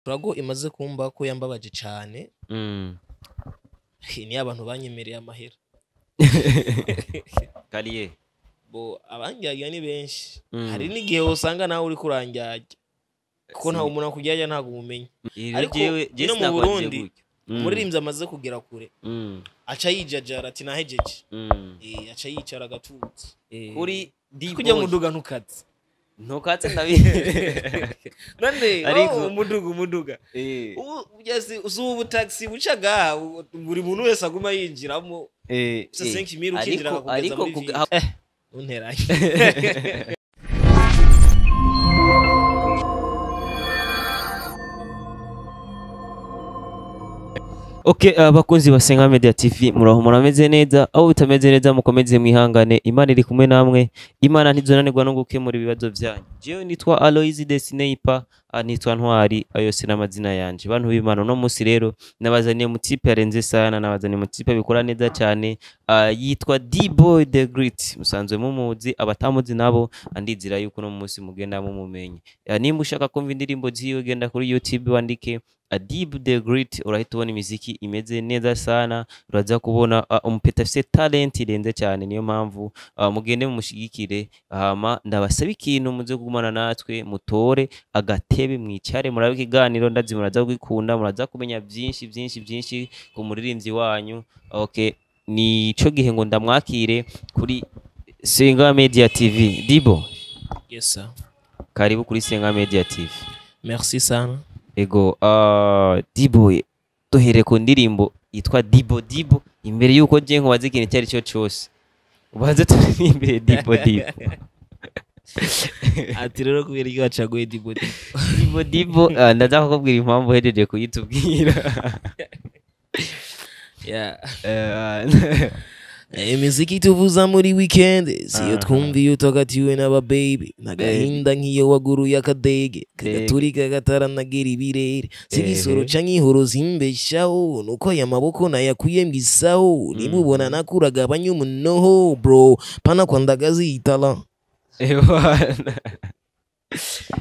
Turago imaze kumba ko yambabaje cane. Ni abantu banyemereye amahera. Kariye. Bo abanjyajya ni benshi. Hari n'igihe usanga nawe uri kuranjyajya. Kuko nta umuntu akujyajya ntago umumenya. Ariko ino mu Burundi umuririmbyi amaze kugera kure. Aca yijajara ati nahejeje. Aca yicara agatutse. Kuri D kujya muduga ntukatse. Ntukatse ndabi. None ariko umuduga. Ubu byase ubu taxi buca gaha buri muntu wese aguma yinjiramo. 5000 ukinjira akakugeza muri ville. Unteranye. Okay, abakunzi ba Senga Media TV muraho murameze neza, aho bitameze neza mukomeze mwihangane, Imana iri kumwe namwe, Imana ntizonanirwa no gukemura ibibazo byanyu. Jewe nitwa Aloise Desinepa, nitwa Ntwari, ayo se n'amazina yanje. Bantu b'Imana no musi rero nabazaniye mu tipe yarenze sana, nabazaniye mu tipe bikora neza cyane, yitwa D-Boy the Great. Musanzwe mumuzi, abatamuzi nabo andizira yuko no musi mugenda mumumenye. Nimba ushaka kumva indirimbo ziwe genda kuri YouTube wandike Adib the Great, urahita ubona imiziki imeze neza sana, uraza kubona umupeta afise talent irenze cyane. Niyo mpamvu mugende mumushigikire. Hama ndabasaba ikintu muze kugumana natwe, mutore agatebe mwicare murabe ikiganiro, ndazi muraza kwikunda, muraza kumenya byinshi byinshi byinshi ku muririmbyi wanyu. Okay, nico gihe ngo ndamwakire kuri Senga Media TV. Dibo. Yes sir. Karibu kuri Senga Media TV. Merci sana. Ego, D-Boy, duhere ku ndirimbo yitwa Dibo Dibo. Imbere yuko nje nkubaze ikintu icyo ari cyo cyose, ubanze turirimbire Dibo Dibo. Ati rero kubera iki wacaguye Dibo Dibo? Dibo Dibo, ndaza kukubwira impamvu uhejeje kuyitubwira. Yeah. Imiziki tuvuza muri weekend siyo twumviye utagatiwe n'aba baby nagahinda nk'iyo waguruye akadege kagaturika kataranagera ibirere sigisoro canke ihoro zimbeshaho nuko aya maboko nayakuye mwisaho nimubona nakuraga abanyumunoho bro pana kwandagazi itala.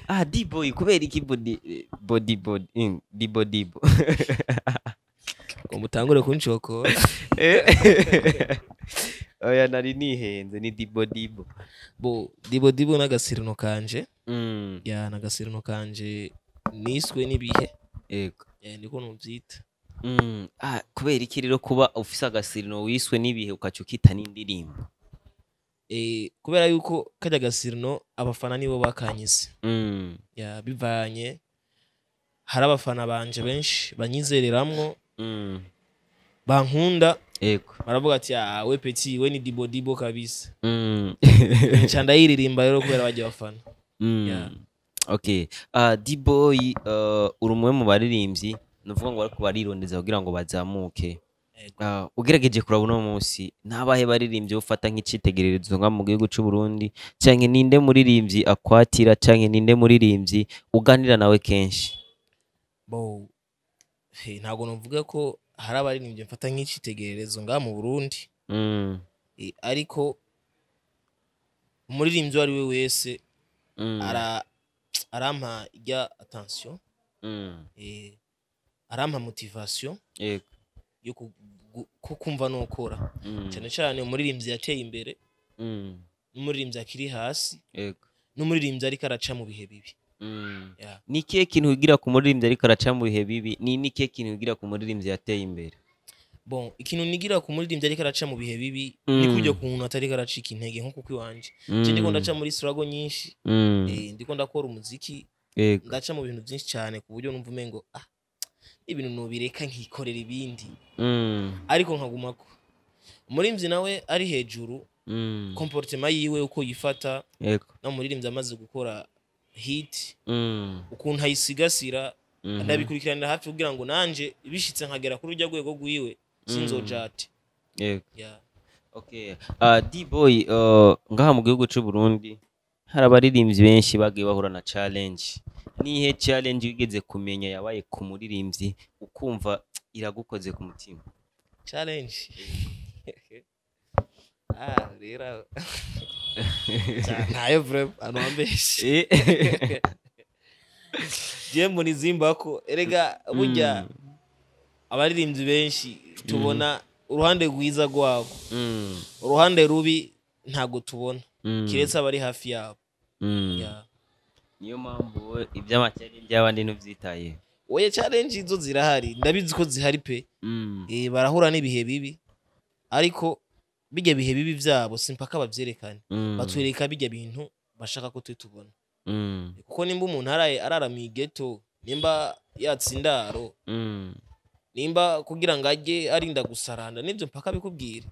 Ah, D-Boy kubera iki body body body Dibo Dibo? Umutangure kunshokora. Oya nari nihenze ni Dibo Dibo. Bo Dibo Dibo nagasirino kanje. Ya nagasirino kanje niswe nibihe. Yego. Niko nuvyita. Ah, kubera iki rero kuba ufise agasirino wiswe nibihe ukacukita n'indirimbo? Kubera yuko kajya gasirino abafana nibo bakanyise. Ya bivanye hari abafana banje benshi banyizereramwo. Bankunda. Ego. Baravuga ati ah we petit we ni Dibo Dibo kabisa. Nca ndayiririmba rero kubera bajya bafana. Yeah. Okay. D-Boy, uri umwe mu baririmbyi nuvuga ngo bariko barirondeza kugira ngo bazamuke. Ugerageje kuraba uno munsi nabahe baririmbyi ufata nk'icitegererezo nka mu gihugu c'u Burundi, canke ninde muririmbyi akwatira, canke ninde muririmbyi uganira nawe kenshi? Bo ntago novuga ko hari abaririmbyi mfata nk'icitegererezo nga mu Burundi. Ariko umuririmbyi uwo ari we wese arampa ijya attention, arampa motivation yo kumva nokora. Cyane cyane umuririmbyi yateye imbere, n'umuririmbyi akiri hasi, n'umuririmbyi ariko araca mu bihe bibi. Ni kihe kintu wigira ku muririmbyi ariko araca mu bihe bibi? Ni kihe kintu wigira ku muririmbyi yateye imbere? Bon, ikintu nigira ku muririmbyi ariko araca mu bihe bibi ni kujya ku muntu atariko aracika intege nko kuko iwanje. Je ndiko ndaca muri struggle nyinshi, ndiko ndakora umuziki, ndaca mu bintu byinshi cyane ku buryo numva umengo ibintu nubireka nkikorera ibindi. Ariko nkagumako. Umuririmbyi nawe ari hejuru, comportement yiwe uko yifata, no muririmbyi amaze gukora hit, ukuntu ayisigasira, ndabikurikiranira hafi kugira ngo nanje bishitse nkagera kuri urya rwego rwiwe sinzojate. Yego. Yeah. Okay. D-Boy, ngaha mu gihugu c'u Burundi hari abaririmbyi benshi bagiye bahura na challenge. Nihe challenge wigeze kumenya yabaye ku muririmbyi ukumva iragukoze ku mutima? Challenge. Rero. Ntayo vrem anwambeshe. Je mbona izimbako. Erega burya abaririmbyi benshi tubona uruhande rwiza rwabo, uruhande rubi ntabwo tubona, kiretse abari hafi yabo. Yeah. Niyo mpamvu wowe iby'ama challenge by'abandi ntubyitaye. Oya, challenge zo zirahari, ndabizi ko zihari pe. Barahura n'ibihe bibi, ariko bijya bihe bibi byabo si mpaka babyerekane. Batwereka bijya bintu bashaka ko twe tubona. Kuko nimba umuntu araye arara mu igeto, nimba yatse indaro, nimba kugira ngo ajye arinda gusaranda, nibyo mpaka bikubwira.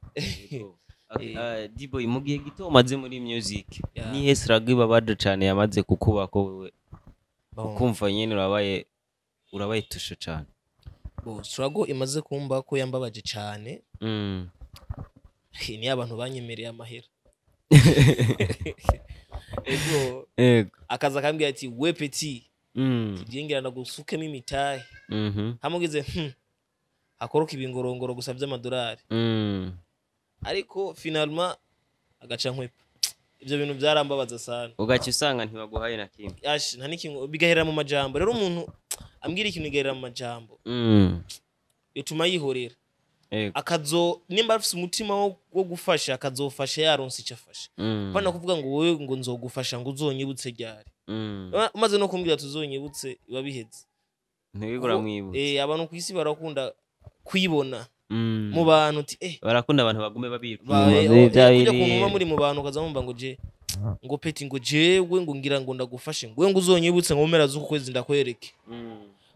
Okay, D-Boy, mu gihe gito umaze muri music, nihe struggle ibabaje cane yamaze kukubako wewe, ukumva nyene urabaye touché cane? Bon, struggle imaze kumba ko yambabaje cane, ni abantu banyemereye amahera. Ego. Akaza akambwira ati: "We petit, tugiye ndagusukemo imitahe." Hamugize akoroka ibingorongoro gusa by'amadolari. Ariko finalement agaca nkwepa. Ibyo bintu byarambabaza sana. Ugaca usanga ntibaguhaye na kimwe. Ash, nta n'ikintu, bigaherera mu majambo. Rero umuntu ambwira ikintu igaherera mu majambo, bituma yihorera. Akazo nimba afise umutima wo gufasha, akazofasha yaronse icyo afasha. Pana kuvuga ngo wowe ngo nzogufasha, ngo uzonyibutse ryari. Umaze no kumbwira tuzonyibutse, biba biheze. Ntiwigura mwibutse. Abantu ku isi barakunda kwibona mu bantu uti Barakunda abantu bagume babika. Kujya ku muri mu bantu, ukaza wumva ngo je ngo petit, ngo jewe ngo ngira ngo ndagufashe, ngo we ngo uzonyibutse, ngo mu mpera z'uku kwezi ndakwereke.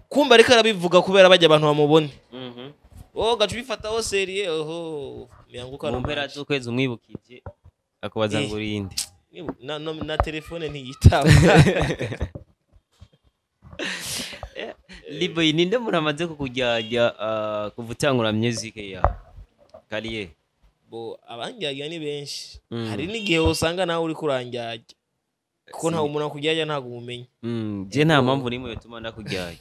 Kumva ariko arabivuga kubera bajya abantu bamubone. Wowe ugaca ubifataho sérieux, oho miyanguka. Mu mpera z'ukwezi umwibukije akubaza ngo urinde. Na telefone ntiyitaba. D-Boy, ninde muntu amaze kukuryarya kuva utangura music ya carrière? Bo, abangyarya ni benshi. Hari n'igihe usanga nawe uri kurangyarya, kuko ntawe umuntu akuryarya ntabwo umumenya. Je nta mpamvu n'imwe yotuma ndakuryarya.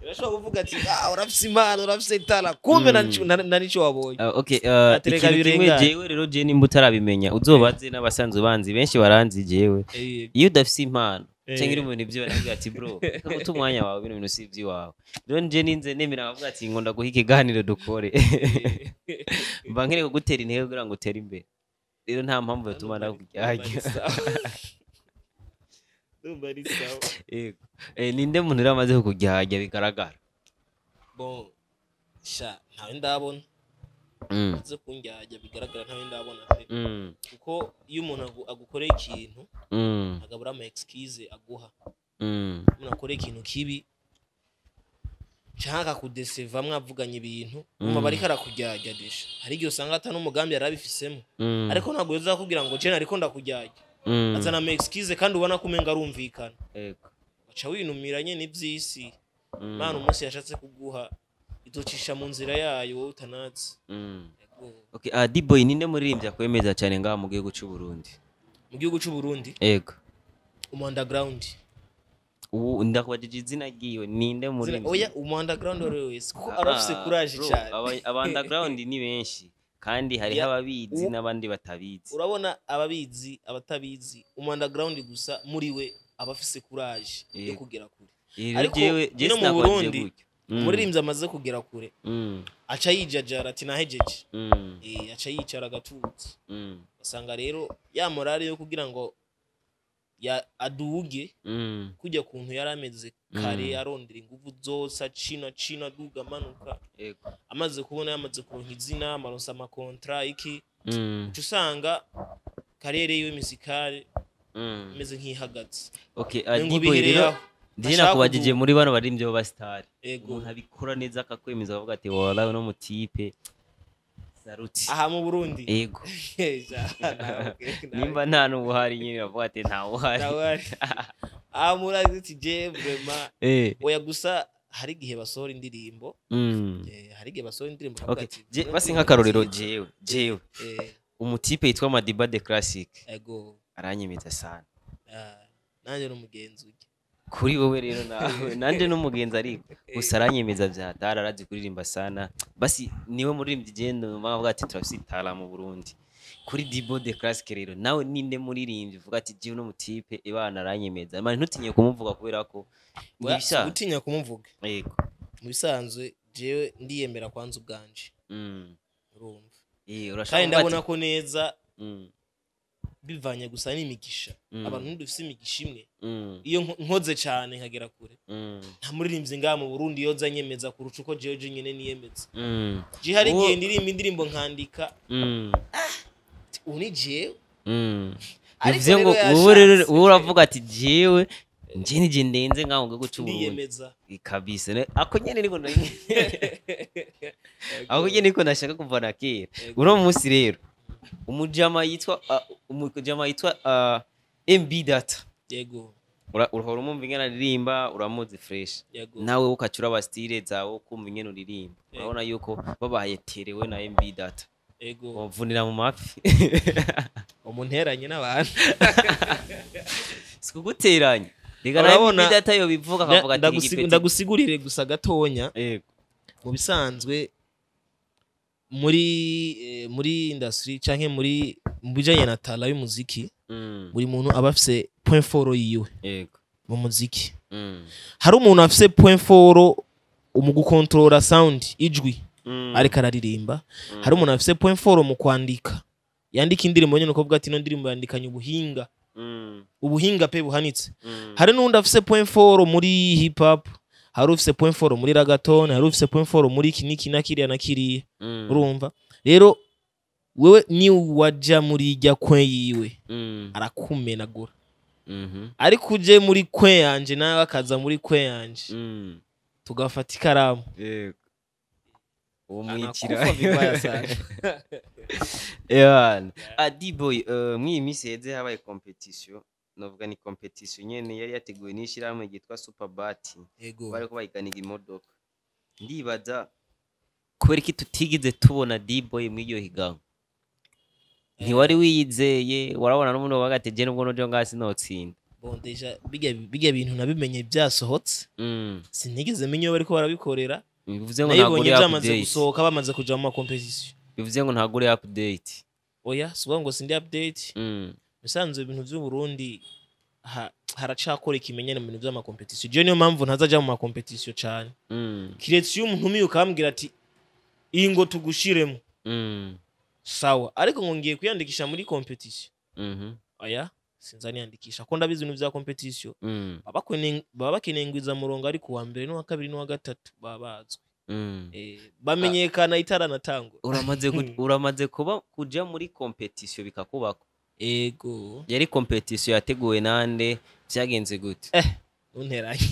Urashobora kuvuga ati: "Ah, urafise impano, urafise talent," kumbe na nico wabonye. Okay, Atereka ikintu kimwe birengane. jewe rero, je nimba utarabimenya uzobaze n'abasanzwe banzi, benshi baranzi jewe. Iyo udafise impano cyangwa uri mu bintu byo, baravuga ati: "Bro, reka guta umwanya wawe, bino bintu si iby'iwawe." Rero nje ninze nemera nkavuga ati ngo ndaguha ikiganiro dukore, mba nkeneye kugutera intege kugira ngo utere imbere. Rero nta mpamvu yotuma ndakuryarya. Ndumva ari sawa. Yego. Ninde muntu rero amaze kukuryarya bigaragara? Bon, sha, ntawe ndabona aze kundyarya bigaragara, ntawe ndabona pe. Kuko iyo umuntu agukoreye ikintu, agabura ama excuse aguha. Umuntu akoreye ikintu kibi canke akakudeseva mwavuganye ibintu, umva bariko arakuryarya déjà. Hari igihe usanga ata n'umugambi yari abifisemo, ariko ntabwo yoza kugira ngo je nariko ndakuryarya. Azana ama excuse kandi ubona ko umenga arumvikana. Uca winumira nyene ivy'isi. Mana umunsi yashatse kuguha izocisha mu nzira yayo wowe utanazi. Yego. Okay, D-Boy, ninde muririmbyi akwemeza cyane ngaha mu gihugu cy'u Burundi? Mu gihugu c'u Burundi? Ego. Umu underground. Ubu ndakubajije izina ryiwe, ninde muririmbyi? Oya, umu underground uwo ari we wese, kuko arafise courage Bro, cyane. Aba underground ni benshi kandi hariho ababizi n'abandi batabizi. Urabona, ababizi, abatabizi, umu underground gusa muri we aba afise courage yo kugera kure. Rero Ariko jewe ino mu sinakubajije Burundi, gutyo. Umuririmbyi amaze kugera kure aca yijajara ati nahejeje. Aca yicara agatutse. Usanga rero ya morale yo kugira ngo ya aduge kujya kuntu yari ameze kare, arondera inguvu zose, acina cina, aduga, amanuka. Amaze kubona yamaze kuronka izina, amaronsa ama contrat iki, uca usanga carrière yiwe musicale imeze nk'ihagaze. Okay, Ngo D-Boy, bihereye rero aho. ndiye Ashaka nakubajije kuduga. muri bano baririmbyi b'abasitari, umuntu abikora neza akakwemeza akavuga ati: "Wala, uno mutipe saruti." Aha mu Burundi? Ego. Nimba nta n'ubuhari nyine bavuga ati nta buhari. Aha murazi ati je vraiment, oya, gusa hari igihe basohora indirimbo. Hari igihe basohora indirimbo bakavuga Okay, ati, basi nk'akarorero, jewe umutipe yitwa Madiba the Classic aranyemeza sana. Ah, nanjye n'umugenzi ujya. Kuri wowe rero nawe nanje n'umugenzi, ariko gusa aranyemeza vya dara, arazi kuririmba sana. Basi niwe muririmbyi je ndumva avuga ati turafise itara mu Burundi. Kuri Dibo the Classic rero, nawe ninde muririmbyi uvuga ati jiwe no mutipe ibana aranyemeza? Man, ntutinye kumuvuga kubera ko Oya, nibisha. Gutinya kumuvuga. Yego. Mu bisanzwe jewe ndiyemera kwanza ubwanje. Urumva? Urashaka Kandi kuvuga ndabona ati ko neza bivanye gusa n'imigisha. Abantu ntidufise imigisha imwe. Iyo nkoze cyane nkagera kure, nta muririmbyi ngaha mu Burundi yoza anyemeza kurusha uko jewe nyene niyemeza. Je hari igihe ndirimba indirimbo nkandika, ubu ni jewe. Ariko Bivuze ngo rero wowe rero yashatse. wowe uravuga ati jewe nje nije ndenze ngaho mu gihugu c'u Burundi. Ndiyemeza. Kabisa. Ako nyene niko ako nyene niko nashaka kuva na kera. Uno munsi rero umujama yitwa MB Data. Yego. Urahora umumva ingene aririmba, uramuzi fresh. Yego. Nawe ukaca uraba style zawe, ukumva ingene uririmba. Urabona yuko babahaye terewe na MB Data, wavunira mu mafi. Umunteranye n'abantu. Sikuguteranya reka, na MB Data yo bivuga akavuga ati igipeti. Ndagusigurire gusa gatonya. Yego. Mu bisanzwe muri industry canke muri mu bijanye na talent y'umuziki, buri muntu aba afise point fort yiwe. Mu muziki hari umuntu afise point fort mu gukontorora sound, ijwi, ariko araririmba. Hari umuntu afise point fort mu kwandika, yandika indirimbo nyene ukavuga ati ino ndirimbo yandikanye ubuhinga, ubuhinga pe buhanitse. Hari n'undi afise point fort muri hip hop, hari ufise point fort muri reggaeton, hari ufise point fort muri iki n'iki na kiriya na kiriya. Urumva rero, wewe ni waja muri irya kwe yiwe, arakumenagura. Ariko uje muri kwe yanje, nawe akaza muri kwe yanje, tugafata ikaramu, Yego, uwo mwikira. Anakufa vibaya sana. Ewana D-boy, mw'iyi minsi heze habaye competition, novuga ni competition nyene yari yateguwe n'ishirahamwe ryitwa Superbat. Bariko bayiganiga imodoka. Ndibaza kubera iki tutigeze tubona D-boy mw'iryo higanwa. Ntiwari wiyizeye? Warabona n'umuntu wabaga ati je nubwo nojo ngaha sinotsinda? Bon, déjà bijya bintu nabimenye byasohotse. Sinigeze menya iyo bariko barabikorera. Bivuze ngo ntabwo Nabibonye uri byamaze update. gusohoka, bamaze kuja mu ma competition. Bivuze ngo ntabwo uri update. Oya, si ukuvuga ngo sindi update. Bisanzwe ibintu vy'u Burundi haracakora ikimenyane mu bintu vy'ama competition. Jewe niyo mpamvu ntazaja mu ma competition cane, kiretse iyo umuntu umiye ukambwira ati iyi ngo tugushiremo, sawa. Ariko ngo ngiye kwiyandikisha muri competition, oya, sinza niyandikisha ko ndabizi ibintu vya competition. Baba bakeneye ngwiza murongo, ariko uwa mbere n'uwa kabiri n'uwa gatatu baba bazwi. Bamenyekana itaranatangura. Uramaze kuba kuja muri competition bikakubako? Ego. Yari competition yateguwe nande? Vyagenze gute? Ntunteranye.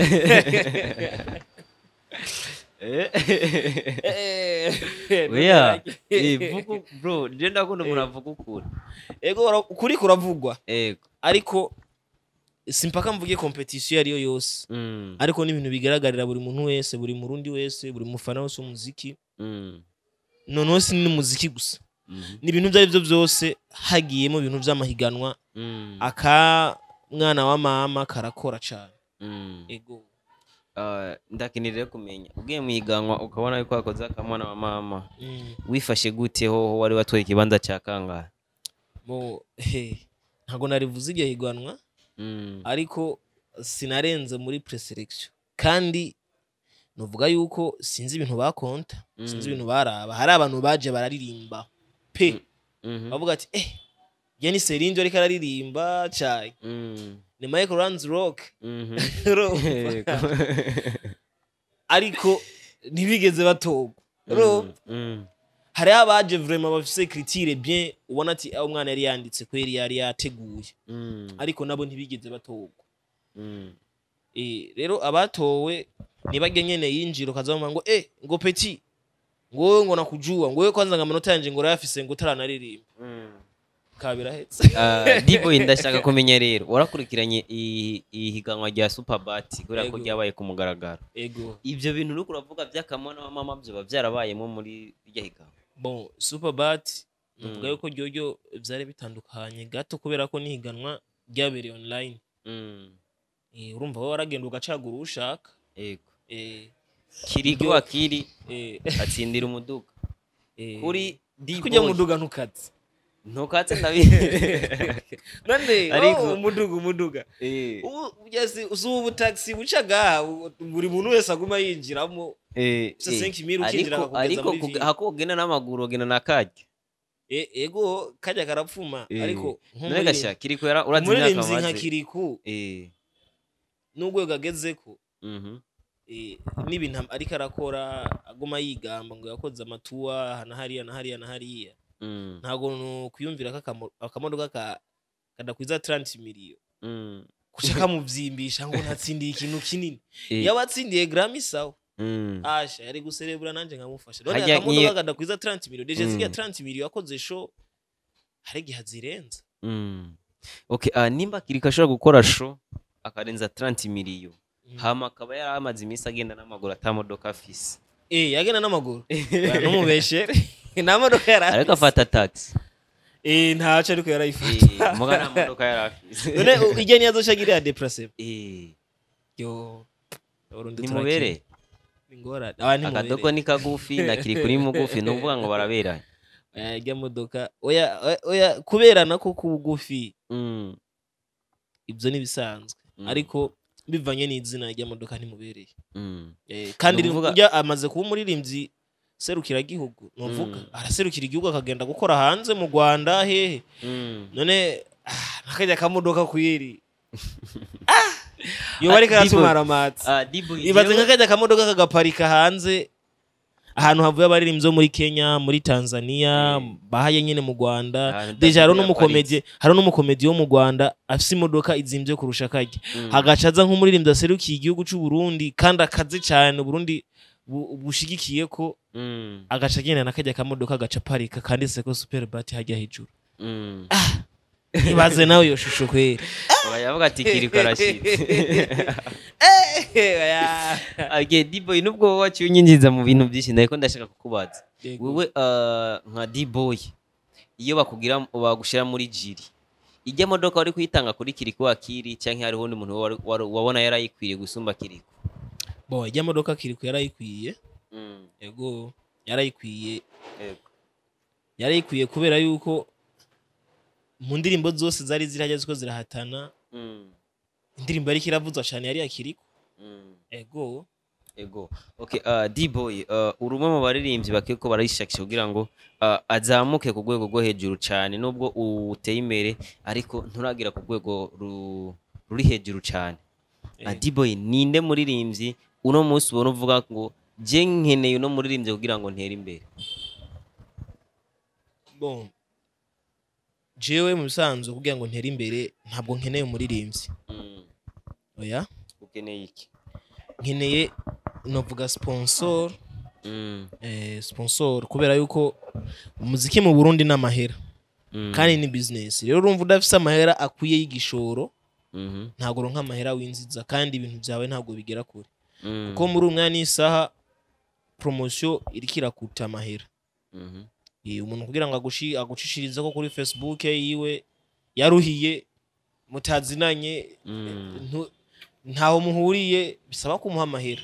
Oya, vuga bro, je ndakunda umuntu avuga ukuri. Ego, ukuri kuravugwa. Ariko simpaka mvuge competition iyo ariyo yose. Ariko n'ibintu bigaragarira buri muntu wese, buri murundi wese, buri mufana wese w'umuziki. Noneho si n'umuziki gusa, ni ibintu ibyo ari byo byose hagiyemo ibintu by'amahiganwa, aka mwana wa mama karakora cyane. Ego. Ndakeneye rero kumenya, ugiye mu iganwa ukabona yuko wakoze akamwana wa mama, wifashe gute? Hoho wari watoye ikibanza cya kangahe? Bo he, ntabwo narivuze iryo higanwa, ariko sinarenze muri preselection. Kandi nuvuga yuko sinzi ibintu bakonta, sinzi ibintu baraba. Hari abantu baje bararirimba pe, bavuga ati ye ni Serindyo ariko araririmba cyane, ni Michael Runs Rock. Urumva? Yego. Ariko ntibigeze batorwa, urumva? Hariho abaje vraiment bafise écriture bien, ubona ati aho umwana yari yanditse kweri, yari yateguye, ariko nabo ntibigeze batorwa. Rero abatowe nibajya nyene yinjira ukaza ngo ngo petit, ngo wewe, ngo nakujua, ngo wewe kwanza, ngo amanota yanje ngo urayafise, ngo utaranaririmba. Kabirahetse. D-boy, ndashaka kumenya rero, warakurikiranye ihiganwa rya Superbat kubera ko Yego. ryabaye ku mugaragaro? Ego. Ibyo bintu uriko uravuga by'akamwana wa mama byoba byarabayemo muri iryo higanwa? Bon, Superbat nuvuga yuko ryoryo vyari bitandukanye gato kubera ko nihiganwa ryabereye online. Urumva wowe waragenda ugacagura uwo ushaka. Kiriko akiri atsindira umuduga kuri Kujya D-boy. Muduga ntukaze. Ntukatse ndabi. None Ariko- oh, umuduga ubu ugeze ubu taxi buca ngaha, buri muntu wese aguma yinjiramo. Ufise 5000 ukinjira Ariko akakugeza ariko muri ville. Hako ugenda n'amaguru, ugenda na karya. Ego, kajya karapfuma. Ariko None gasha Kiriko yara urazi imyaka umuririmbyi nka amaze. Kiriku, n'urwego agezeko, n'ibintu ariko arakora, aguma yigamba ngo yakoze amatuwa aha na hariya na hariya na hariya, ntabwo kwiyumvira ko akamodoka kadakwiza 30 miliyo kuca kamuvyimbisha ngo natsindiye ikintu kinini. Yaba atsindiye Grammy, sawa. Asha yari guserebura, nanje nkamufasha. None Harya akamodoka kadakwiza 30 miliyo, déjà zirya 30 miliyo yakoze show, hari igihe azirenza. Okay, nimba Kiriko ashobora gukora show akarenza 30 miliyo, hama akaba yari amaze iminsi agenda n'amaguru, atamodoka afise. Yagenda n'amaguru. Oya, ntumubeshere, nta modoka yari Ariko afise. afata taxi. Ntaco, ariko yarayifata. Muga nta modoka yari afise. None ijya niyo azoca agirira déplacement? Yo, Urundi. Nimubere. Ingorane aba ntimubere. Akadogo ni kagufi na Kiriko ni mugufi, ni ukuvuga ngo baraberanye. Oya, ijya modoka, oya oya, oya, kuberana ko kubugufi, ibyo ni bisanzwe. Ariko bivanye n'izina rya modoka, ntimubereye. Kandi Ni ukuvuga- ujya amaze kuba umuririmbyi serukiragihugu, nuvuga araserukira igihugu, akagenda gukora hanze mu Rwanda hehe. None nakajya kamodoka kwiri yoba ariko Ah, Dibo- aratumara amatsi. Ah, Dibo, Ibaze jewe- nk'akajya kamodoka kagaparika hanze, ahantu havuye abaririmbyi bo muri Kenya, muri Tanzania, bahaye nyine mu Rwanda. Ahantu Déjà hari David. n'umukomedi, hari n'umukomedi wo mu Rwanda afise imodoka izimvye kurusha kajya. Hagaca aza nk'umuririmbyi aserukiye igihugu c'u Burundi kandi akaze cyane, Burundi bushigikiye ko, agaca agenda nakajya kamodoka, agaca aparika kanditse ko Superbat hajya hejuru. Ibaze nawe iyo shusho kweri. Yavuga ati Kiriko arashitse. Okay, D-Boy, nubwo waciye unyinjiza mu bintu byinshi, ndariko ndashaka kukubaza. Wewe nka D-Boy, iyo bakugira bagushira muri jury, ijya modoka wari kuyitanga kuri Kiriko Akiri, canke hariho undi muntu wabona yarayikwiriye gusumba Kiriko? Bo, ijya modoka Kiriko yarayikwiye. Ego, yarayikwiye. Yarayikwiye kubera yuko mu ndirimbo zose zari zirajya ziko zirahatana, indirimbo yariko iravuzwa cyane yari yakiriko. Ego. Ego. Okay, D-Boy, uri umwe mu baririmbyi bakwiye ko barayishakisha kugira ngo azamuke ku rwego rwo hejuru cyane, nubwo uteye imbere ariko nturagira ku rwego ruri hejuru cyane. D-Boy, ninde muririmbyi uno munsi ubona uvuga ngo je nkeneye uno muririmbyi kugira ngo ntere imbere? Bon, jewe mu bisanzwe kugira ngo ntere imbere ntabwo nkeneye umuririmbyi. Oya. Ukeneye iki? Nkeneye, novuga, sponsor. Sponsor, kubera yuko umuziki mu Burundi n'amahera, kandi ni business. Rero urumva, udafise amahera akwiye y'igishoro, ntabwo uronka amahera winjiza, kandi ibintu byawe ntabwo bigera kure. Kuko muri umwanya n'isaha promotion iriko irakuta amahera. Umuntu kugira ngo agucishirize ko kuri Facebook yiwe yaruhiye, mutazinanye, ntaho muhuriye, bisaba kumuha amahera.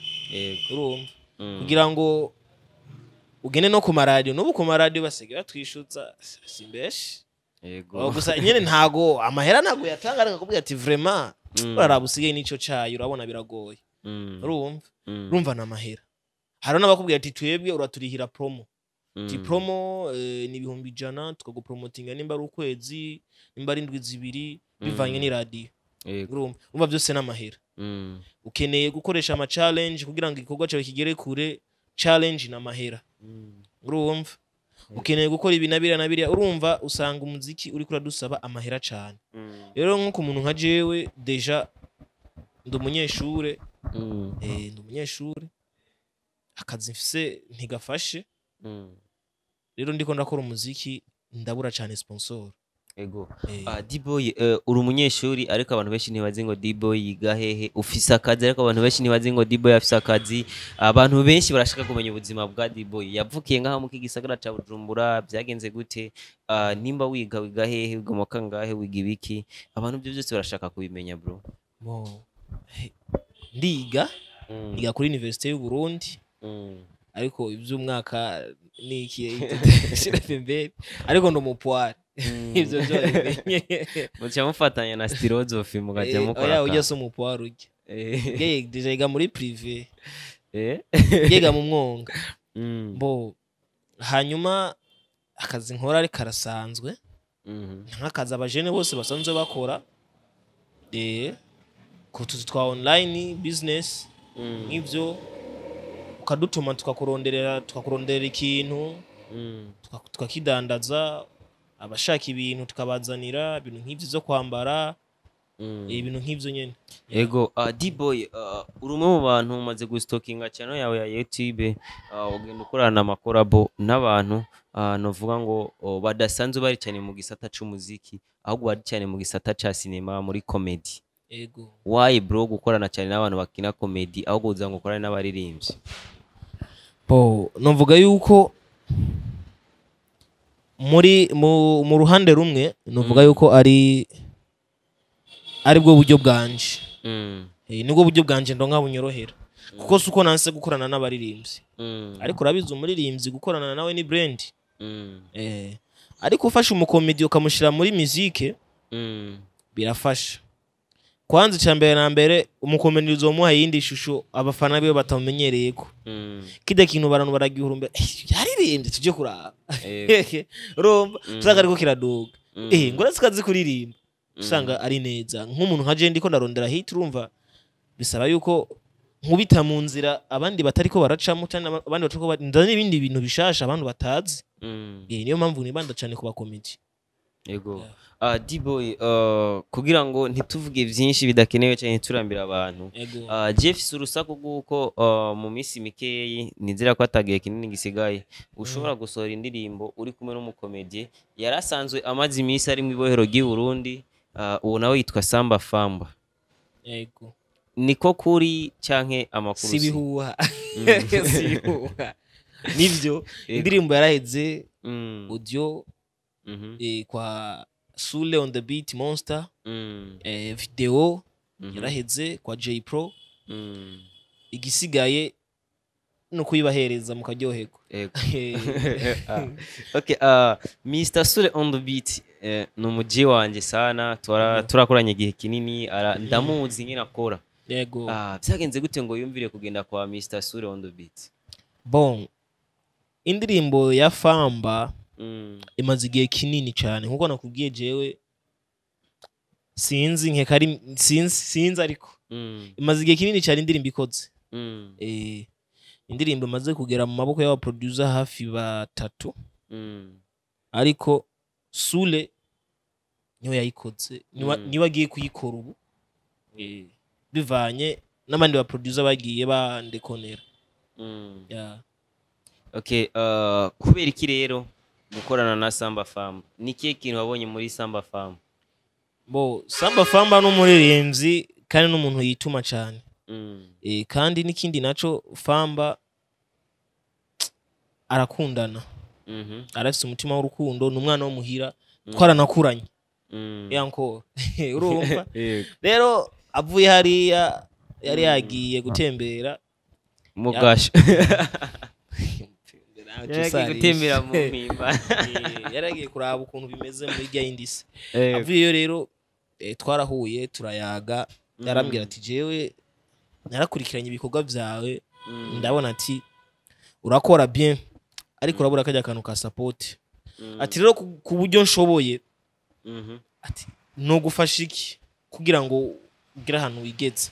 Urumva, kugira ngo ugende no ku maradiyo, n'ubu ku maradiyo basigaye batwishyuza, simbeshi. Gusa nyene ntago amahera ntago yatanga, ariko akakubwira ati vraiment, uraraba usigaye n'ico cayi, urabona biragoye. Urumva, urumva ni amahera. Hari n'abakubwira ati twebwe uraturihira promo, ati promo ni 100,000, tukagupromotinga nimba ari ukwezi, nimba ari indwi 2, bivanye n'iradiyo. Urumva, urumva byose n'amahera. Ukeneye gukoresha ama challenge kugira ngo igikorwa cyawe kigere kure, challenge ni amahera. Urumva, ukeneye gukora ibi na biriya na biriya. Urumva, usanga umuziki uriko uradusaba amahera cane. Rero nko ku muntu nka jewe, déjà ndi umunyeshure. Ndi umunyeshure, akazi mfise ntigafashe. Rero ndiko ndakora umuziki, ndabura cane sponsor. D-Boy, uri umunyeshuri, ariko abantu benshi ntibazi ngo D-Boy yiga hehe. Ufise akazi, ariko abantu benshi ntibazi ngo D-Boy afise akazi. Abantu benshi barashaka kumenya ubuzima bwa D-Boy. Yavukiye ngaha mu gisagara ca Bujumbura, byagenze gute? Nimba wiga, wiga hehe, wiga mu kangahe, wiga ibiki? Abantu ibyo byose barashaka kubimenya, bro. Bo, ndiga, niga kuri Université y'u Burundi. Ariko iby'umwaka ni iki, shira pembeni, ariko ndi umupwari. Ivyo vyo bimenye. Muca mufatanya na Stilozofi, mukaja mukora Oya, ujya akantu. si umupwaro ujya. Ye, déjà yiga muri privé. Yiga mu mwonga. Bo hanyuma akazi nkora ari karasanzwe, nk'akazi abajene bose basanzwe bakora, ku tuzu twa online business, nk'ivyo ukadutuma tukakuronderera ikintu, tukakidandaza, abashaka ibintu tukabazanira ibintu nk'ivyo vyo kwambara, ibintu nk'ivyo nyene. Ego, D-Boy, uri umwe mu bantu umaze gustokinga channel yawe ya YouTube, ugenda ukorana amakorabo n'abantu, novuga ngo badasanzwe bari cyane mu gisata c'umuziki, ahubwo bari cyane mu gisata ca sinema, muri comedy. Ego. Why, bro, gukorana cyane n'abantu bakina comedy ahubwo uza ngo ukorane n'abaririmbyi? Bo novuga yuko muri mu ruhande rumwe novuga yuko ari bwo buryo bwanje. Nibwo buryo bwanje ndonka bunyorohera, kuko si uko nanse gukorana n'abaririmbyi, ariko urabizi, umuririmbyi gukorana nawe ni brand. Ariko ufashe umukomedi ukamushyira muri musique, birafasha. Kwanza icya mbere na mbere, umukomedi uzomuha iyindi shusho abafana biwe batamenyereye ko kirya kintu abantu baragihurumbira: "Eh, yaririmbye, tujye kuraba." Urumva, usanga ariko kiraduga. Ngo uretse kazi kuririmba, usanga ari neza nk'umuntu nka je ndiko ndarondera hit. Urumva, bisaba yuko nkubita mu nzira abandi batariko baracamo, cyangwa abandi batariko ndazana n'ibindi bintu bishasha abantu batazi. Niyo mpamvu nibanda cyane ku bakomedi. Ego. D-Boy, kugira ngo ntituvuge byinshi bidakenewe cyane, ntiturambire abantu. Ego. Jeff, si urusaku rw'uko mu minsi mikeyi, nizera ko atagihe kinini gisigaye, ushobora gusohora indirimbo uri kumwe n'umukomediye yari asanzwe amaze iminsi ari mu ibohero ry'i Burundi, uwo nawe yitwa Samba Famba. Ego. Niko kuri canke amakuru Si bihuha, si bihuha, nivyo. Indirimbo yaraheze, audio, kwa Sule on the Beat Monster. Video yaraheze kwa J Pro. Igisigaye no kuyibahereza mukaryoherwa. Ego. Okay, Mr. Sule on the Beat, ni umuji wanje sana, turakoranye igihe kinini, ndamuzi nyine akora. Yego. Byagenze gute ngo yumvire kugenda kwa Mr. Sule on the Beat? Bon, indirimbo ya Famba imaze igihe kinini cyane. Nkuko nakubwiye, jewe sinzi, nkeka ari sinzi, ariko imaze igihe kinini cyane indirimbo ikoze. Indirimbo imaze kugera mu maboko y'aba producer hafi batatu, ariko Sule niwe yayikoze, niwe agiye kuyikora ubu, bivanye n'abandi ba producer bagiye bandekonera. Yeah. Okay, kubera iki rero gukorana na Samba Famba? Ni kihe kintu wabonye muri Samba Famba? Bo Samba Famba n'umuririmbyi kandi n'umuntu yituma cyane. Kandi n'ikindi naco, Famba arakundana, arafise umutima w'urukundo, ni umwana wo muhira, twaranakuranye. Yankoro, urumva? Yego. Rero avuye hariya yari yagiye gutembera. Mugasho. Yaragiye gutembera mu mpimba. Yaragiye kuraba ukuntu bimeze muri rya yindi si. Yego. Avuyeyo rero, twarahuye, turayaga, yarambwira ati: "Jewe narakurikiranye ibikorwa byawe, ndabona ati urakora bien, ariko urabura kajya kantu ka support." Ati rero ku buryo nshoboye, ati nogufasha iki kugira ngo ugire ahantu wigeze?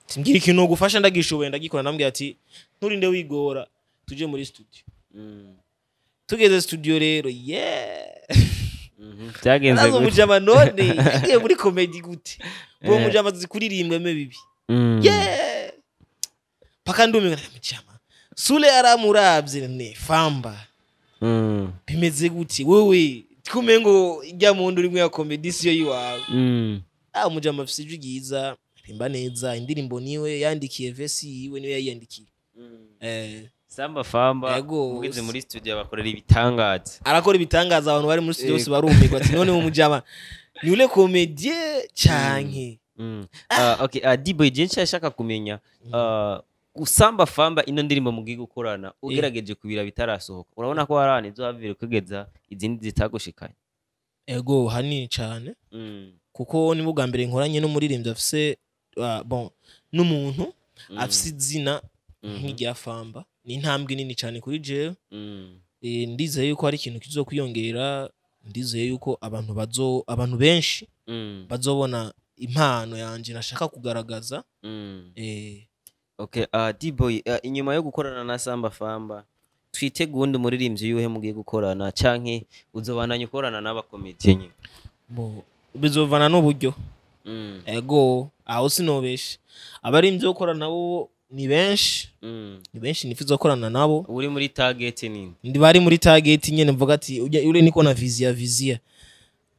Ati mbwira ikintu nogufasha, ndagishoboye ndagikora. Ndambwira ati nturinde wigora, tuje muri studio. Tugeze studio rero, yeah. Byagenze Araza gute? Umujama none yagiye muri comedy gute? Uwo mujama azi kuririmba bibi. Yeah, paka ndumiwe. Mujama Sule aramuravye: "Ne Famba, bimeze gute wewe kumengo ijya mu ndu rimwe ya comedy siyo yiwawe?" Ah, umujama afise ijwi ryiza, arimba neza, indirimbo niwe yandikiye, verse yiwe niwe yayiyandikiye. Samba Famba, Yego. mugeze muri studio bakorera ibitangaza. Arakora ibitangaza, abantu bari muri studio bose barumirwa, ati none umujama ni ule comédien canke? Okay, D-Boy, je nshaka kumenya Samba Famba, ino ndirimbo mugiye gukorana, ugerageje kubira bitarasohoka, urabona ko hari ahantu izohavira kugeza izindi zitagushikanye? Ego, hanini cane, kuko nibwo bwa mbere nkoranye n'umuririmbyi afise bon, n'umuntu afise izina nk'irya Famba. Ni intambwe nini cyane kuri jewe. Ndizeye yuko hari ikintu kizokwiyongera, ndizeye yuko abantu benshi bazobona impano yanje nashaka kugaragaza. Okay, D-Boy, inyuma yo gukorana na Samba Famba, twitege uwundi muririmbyi yuhe mugiye gukorana, canke uzobandanya ukorana n'abakomediye nyine? Bo, bizovana n'uburyo. Ego, aho sinobesha, abarimvyi bo gukorana nabo ni benshi. Ni benshi nifuza gukorana nabo. Uri muri target nini? Ndi bari muri target nyene, mvuga ati ule niko na vizia vizia,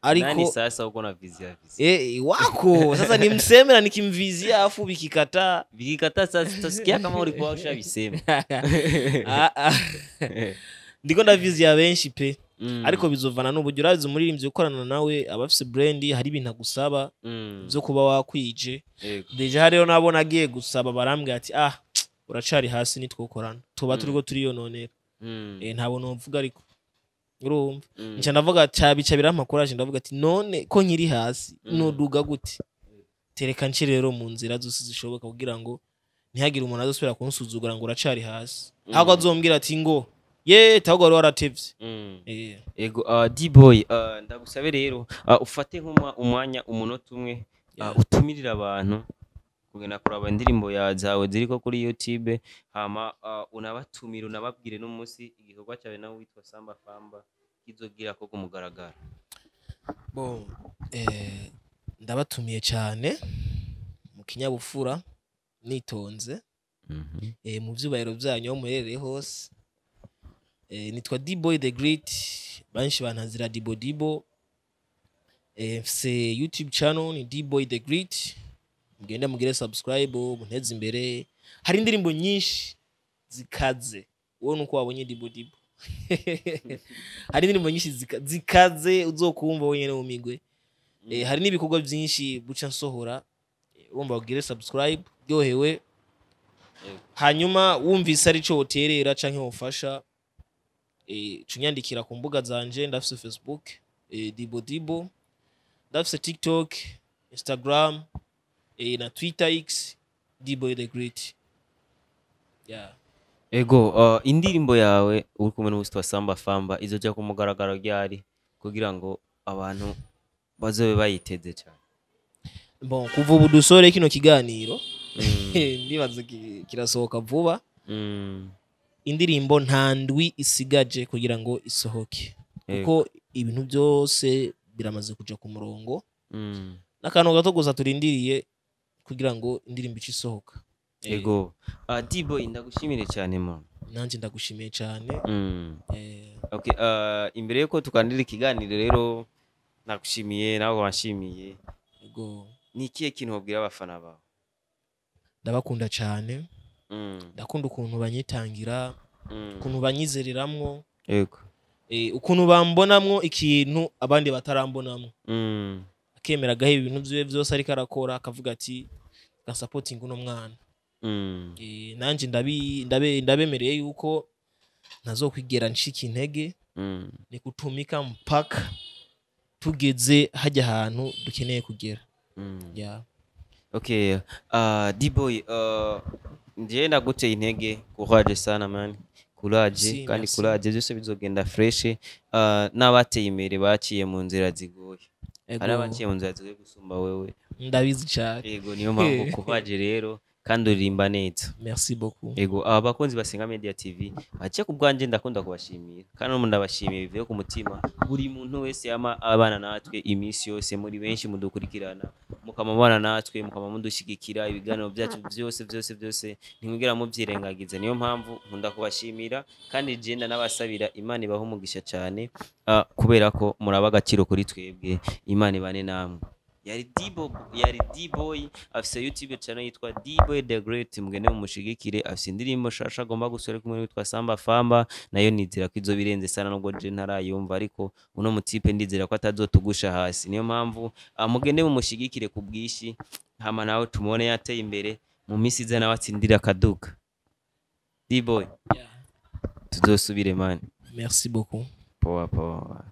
ariko Nani sasa uko na vizia vizia? Wako sasa nimseme na nikimvizia afu vikikataa? Vikikataa sasa tutasikia kama ulikuwa ushavisema. Ah, ah. Ndiko ndavizia benshi pe. Ariko bizovana n'uburyo. Urazi umuririmbyi ukorana nawe aba afise brand, hari ibintu agusaba vyo kuba wakwije. Déjà hariyo nabo nagiye gusaba, barambwira ati: "Ah, uracari hasi, nitwokorana tuba turiko turiyononera." Ntabwo novuga, ariko urumva, nca ndavuga cabica birampa courage, ndavuga ati: "None ko nkiri hasi, noduga gute? Tereka nce rero mu nzira zose zishoboka kugira ngo ntihagire umuntu azosubira kunsuzugura ngo uracari hasi, ahubwo azombwira ati ngo ye ahubwo wari waratevye." Ego, D-Boy, ndagusabe rero ufate nk'umwa umwanya umunota umwe, utumirire abantu kugenda kuraba indirimbo ya zawe ziriko kuri YouTube, hama unabatumire, unababwire n'umunsi igikorwa cyawe nawe witwa Samba Famba kizogira ko kumugaragara. Bon, ndabatumiye cyane mu kinyabupfura, nitonze, mu vyubahiro byanyu aho muherereye hose. Nitwa D-Boy the Great, benshi bantazira Dibo Dibo. Mfise YouTube channel ni D-Boy the Great, mugende mugire subscribe, munteze imbere. Hari indirimbo nyinshi zikaze, wowe nuko wabonye Dibo Dibo, hari indirimbo nyinshi zikaze uzokumva wenyene mu migwe. Hari n'ibikorwa byinshi buca nsohora. Wumva ugire subscribe ryohewe, hanyuma wumvise ari cyo woterera canke wofasha, cunyandikira ku mbuga zanje. Ndafise Facebook, Dibo Dibo, ndafise TikTok, Instagram, na Twitter X, Dibo the Great, yeah. Ego, indirimbo yawe uri kumwe n'uwitwa Samba Famba izoja ku mugaragaro ryari, kugira ngo abantu bazobe bayiteze cyane? Bon, kuva ubu dusore kino kiganiro, ndibaza kirasohoka vuba. Indirimbo nta ndwi isigaje kugira ngo isohoke, kuko ibintu byose biramaze kuja ku murongo, n'akantu gato gusa turindiriye kugira ngo indirimbo ice isohoka. Ego, D-Boy, ndagushimire cyane man. Nanjye ndagushimiye cyane. Okay, imbere yuko tukandira ikiganiro rero, nagushimiye, nawe wanshimiye. Ego. Ni ikihe kintu wabwira abafana bawe? Ndabakunda cyane. Ndakunda ukuntu banyitangira, ukuntu banyizereramwo, ukuntu bambonamwo ikintu abandi batarambonamwo, akemera agaheba ibintu vyiwe vyose ariko arakora, akavuga ati: "Gasapotinga uno mwana." Nanje ndabemereye yuko ntazokwigera ncika intege. Ni kutumika mpaka tugeze hajya ahantu dukeneye kugera. Yeah. Okay, D-Boy, njye ndaguteye intege, courage sana man. Courage. Merci, kandi merci. Courage, byose bizogenda fresh. N'abateye imbere baciye mu nzira zigoye. Ego. Hari abaciye mu nzira zigoye gusumba wewe. Ndabizi cyane. Ego, niyo mpamvu courage rero, kandi uririmba neza. Merci beaucoup. Ego, aba bakunzi basenga Media TV, ace ku bwanje ndakunda kubashimira, kandi n'ubu ndabashimiye bivuye ku mutima. Buri muntu wese yama abana natwe iminsi yose, muri benshi mudukurikirana, mukamabana natwe, mukama mudushyigikira ibiganiro byacu byose byose byose, ntimwigera mubyirengagiza. Niyo mpamvu nkunda kubashimira, kandi je ndanabasabira Imana ibahe umugisha cyane, kubera ko muraba agaciro kuri twebwe. Imana ibane namwe. Yari D-Boy, yari D-Boy, afise YouTube channel yitwa D-Boy the Great, mugende mumushigikire. Afise indirimbo shasha agomba gusore kumwe witwa Samba Famba, nayo nizera ko izo birenze sana, nubwo je ntarayumva, ariko uno mutipe ndizera ko atazotugusha hasi. Niyo mpamvu mugende mumushigikire ku bwishi, hama nawe tumubone yateye imbere mu minsi iza, nawe atsindira akaduka. D-boy, Yeah. tuzosubire, man. Merci beaucoup. Poa poa.